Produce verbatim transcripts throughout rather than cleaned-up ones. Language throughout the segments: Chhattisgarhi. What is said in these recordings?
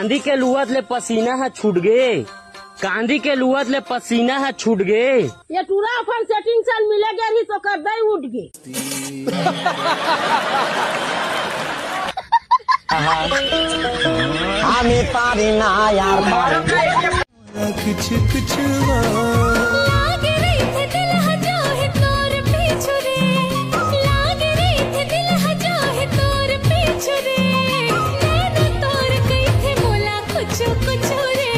कांदी के लुअत ले पसीना ह छूट गे, कांदी के लुअत ले पसीना ह छूट गे। ये टूरा अपन सेटिंग सन मिले गे रही तो कर दई उठ गे। हमें पारी ना यार पारी। कुछ कुछ लागे रहिथे दिल ह जो हे तोर पीछू रे, लागे रहिथे दिल ह जो हे तोर पीछू रे, नैना तोर कहिथे मोला कुछु कुछु रे,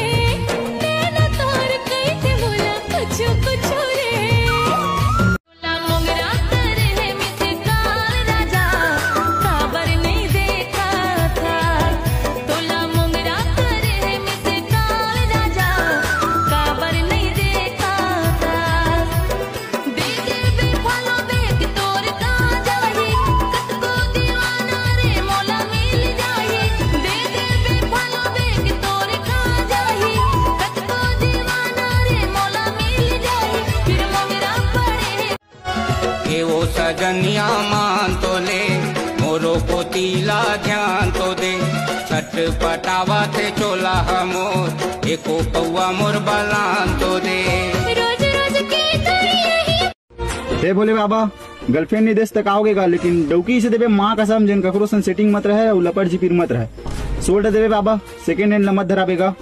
नैना तोर कहिथे मोला कुछु कुछु रे। तोला मोंगरा करे हे मिस कॉल राजा, काबर नइ देखत हस? तोला मोंगरा करे हे मिस कॉल राजा, काबर नइ देखत हस? दे देबे follow back तोर का जाही, कतको दीवाना रे मोला मिल जाही। दे देबे follow back तोर का जाही, कतको दीवाना रे मोला मिल जाही। फिर मोंगरा पड़े हे ए ओ सजनिया मान तो ले, मोरो कोती ला ध्यान तो दे। छटपटावत हे चोला ह मोर, एको पौआ मोर बलान तो दे। रोज रोज के तो यही हे भोले बाबा, गर्लफ्रेंड नहीं देस त का होगे गा, लेकिन डौकी इसे देबे माँ कसम, जेन ककरो सन सेटिंग मत रहे अउ लपट झिपिर मत रहे। सोल्ड देबे बाबा, सेकंड हैंड ल मत धराबे गा।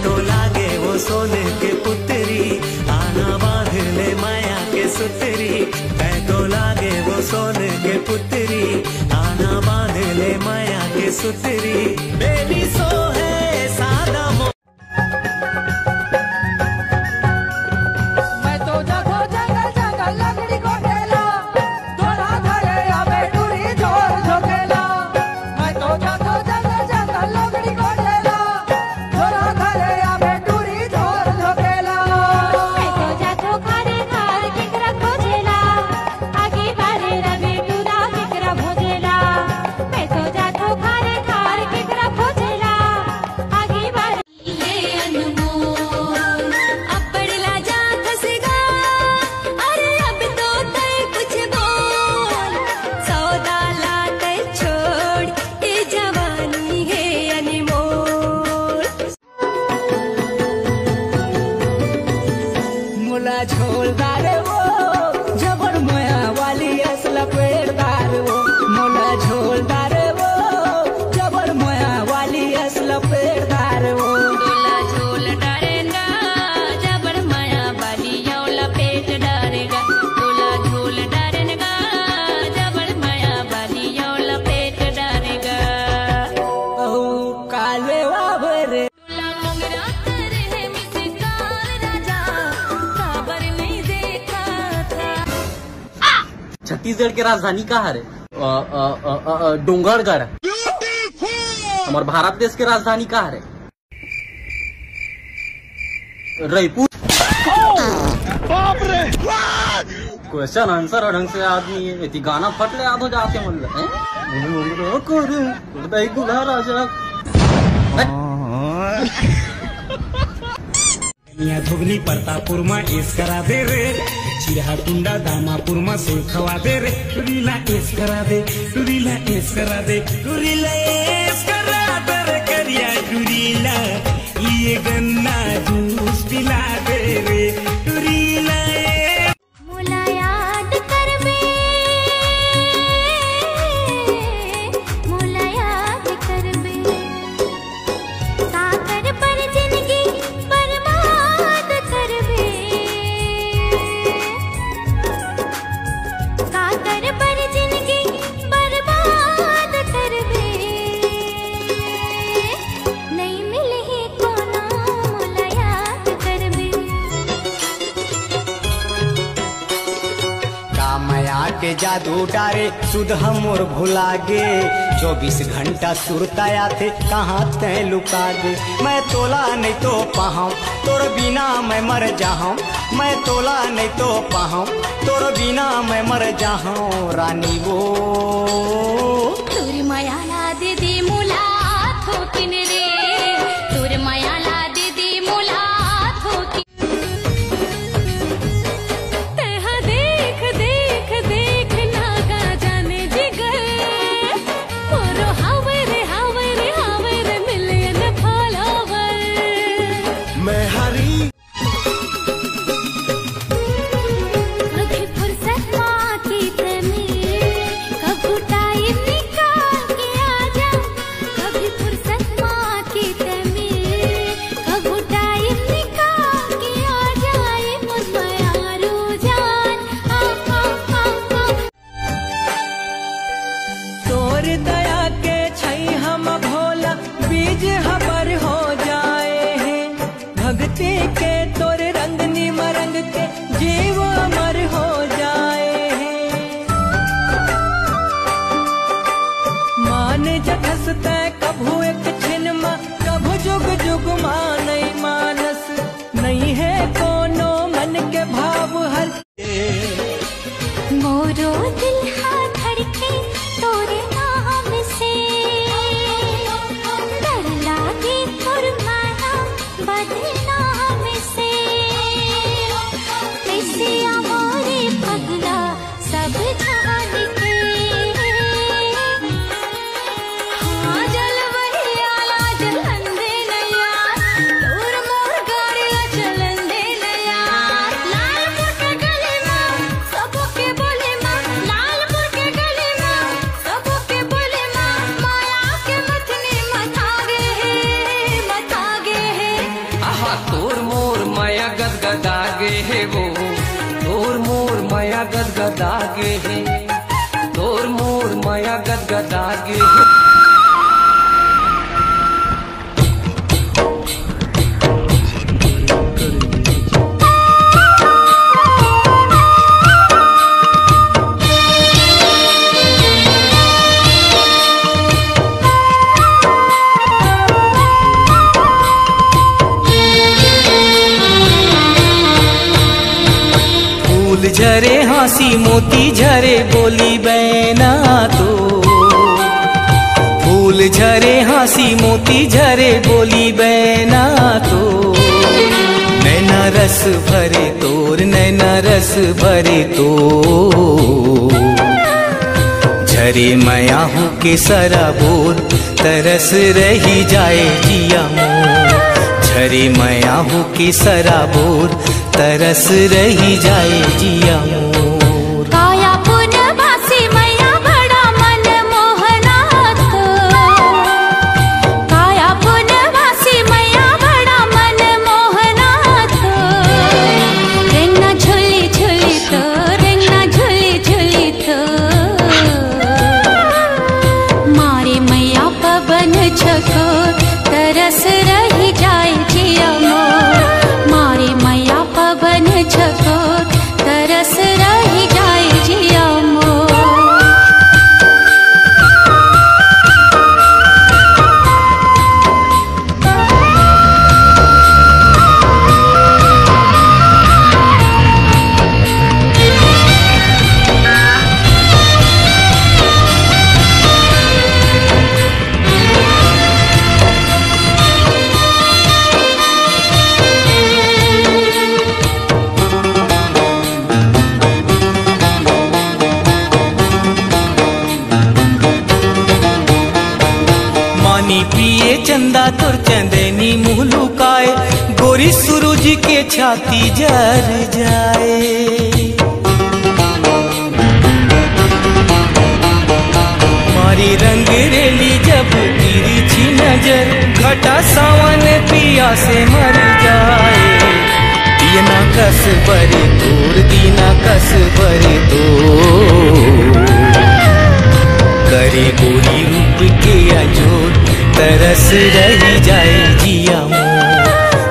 तो लागे वो सोने के पुतरी, आना बांध ले माया के सुतरी। मैं तो लागे वो सोने के पुतरी, आना बांध ले माया के सुतरी। बेबी सो है सादा मो- मैं तो जाथो जंगल जंगल लकड़ी कोटेला, तोला धरे आवे टूरी झोर झोकेला। मैं तो जाथो जंगल जंगल लकड़ी कोटेला, तोला धरे आवे टूरी झोर झोकेला। मैं तो जाथो खारे खार केकरा खोजेला, आगे बारे रवि टूरा केकरा भोजेला। मैं तो जाथो खारे खार केकरा खोजेला, आगे बारे हे अनमोल, अब्बड़ लाजा खसगा, अरे अब तो तय कुछ बोल, सौदा ला तय छोड़, ए जवानी हे अनमोल। मोला झोलदार वो, जबर मया वाली अस लपेटदार वो। मोला झोलदार वो, जबर मया वाली अस लपेटदार वो। तोला झोल डारेंगा, जबर मया वाली अउ लपेट डारेगा। तोला झोल डारेंगा, जबर मया वाली अउ लपेट डारेगा। अउ काले वाबरे। छत्तीसगढ़ के राजधानी का हरे? अ, अ, अ, अ, अ, डोंगरगढ़। हमर भारत देश के राजधानी का हरे? रायपुर। बाप रे! क्वेश्चन आंसर ह ढंग से याद नहीं है, एती गाना फट ले याद हो जाथे मन ल, हैं? उड़दई दूल्हा राजा। मिया धुगली परतापुर मा एस करा दे रे, चिरहा कुंडा दामापुर मा सेव खवा दे रे। टुरी ला एस करा दे, टुरी ला एस करा दे, टुरी ला एस करा दे रे, करिया टुरी ला, ये गन्ना जूस पिला दे रे, टुरी ला एस। मोला याद करबे, मोला याद करबे, का कर बर जिनगी बर्बाद करबे, का कर बर जिनगी बर्बाद करबे, नइ मिलही कोनो मोला याद करबे। का मया के जादू डारे, सुध ह मोर भुला गे। चौबीस घंटा सुरता आथे, कहाँ तैं लुका गे। मैं तोला नहीं तो पाहूँ, तोर बिना मैं मर जाहूँ। मैं तोला नहीं तो पाहूँ, तोर बिना मैं मर जाहूँ रानी वो। तोर मया ला दे दे मोला थोकिन रे, तोर मया ला दे दे मोला थोकिन। तेहा देख, देख, देख, नागा जाने जी। तै कभू एक छिन मा, कभू जुग जुग मा नइ मानस, नइ हे कोनो मन के भाव हर। मोरो दिल हा धड़के तोरे नाम से, डर लागे तोर माया बदनाम से, कैसे आ मोरे पगला सब जान के। हाँ, जलवैया ला जलन दे नैया, तोर मोर गाड़ी ला चलन दे नैया। लालपुर के गली मा सबके बोली मा, लालपुर के गली मा सबके बोली मा, माया के मथनी मथा गे हे, मथा गे हे। आहा, तोर मोर माया गदगदा गे हे वो, तोर मोर माया गदगदा गे हे, तोर मोर माया गदगदा गे हे। फूल झरे हाँसी मोती झरे बोली बैना तो, फूल झरे हाँसी मोती झरे बोली बैना तो, नैना रस भरे तोर, नैना रस भरे तोर। झरे मया हो के सराबोर, तरस रही जाए जिया मोर। झरे मया हो के सराबोर, तरस रही जाए जिया मोर। काया पुन भासी मया बड़ा मन मोहना तो, काया पुन भासी मया बड़ा मन मोहना तो, रेंगना झुली झुली तो, रेंगना झुली झुली तो, मारे मया पवन छको, तरस रही जाए जिया मोर। मारे मया पवन छको, तरस रही जाए जिया मोर। मानी पिए चंदा तोर चंदनी मुँह लुकाए, गोरी सूरज के छाती जर जाए। मारी रंग रेली जब तिरछी नजर, घटा सावन पिया से मर जाए। दियना कस बरे तोर, दियना कस बरे तोर। करे गोरी रूप के अंजोर, तरस रही जाए जिया मोर।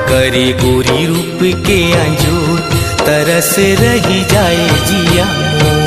करे गोरी रूप के अंजोर, तरस रही जाए जिया मोर।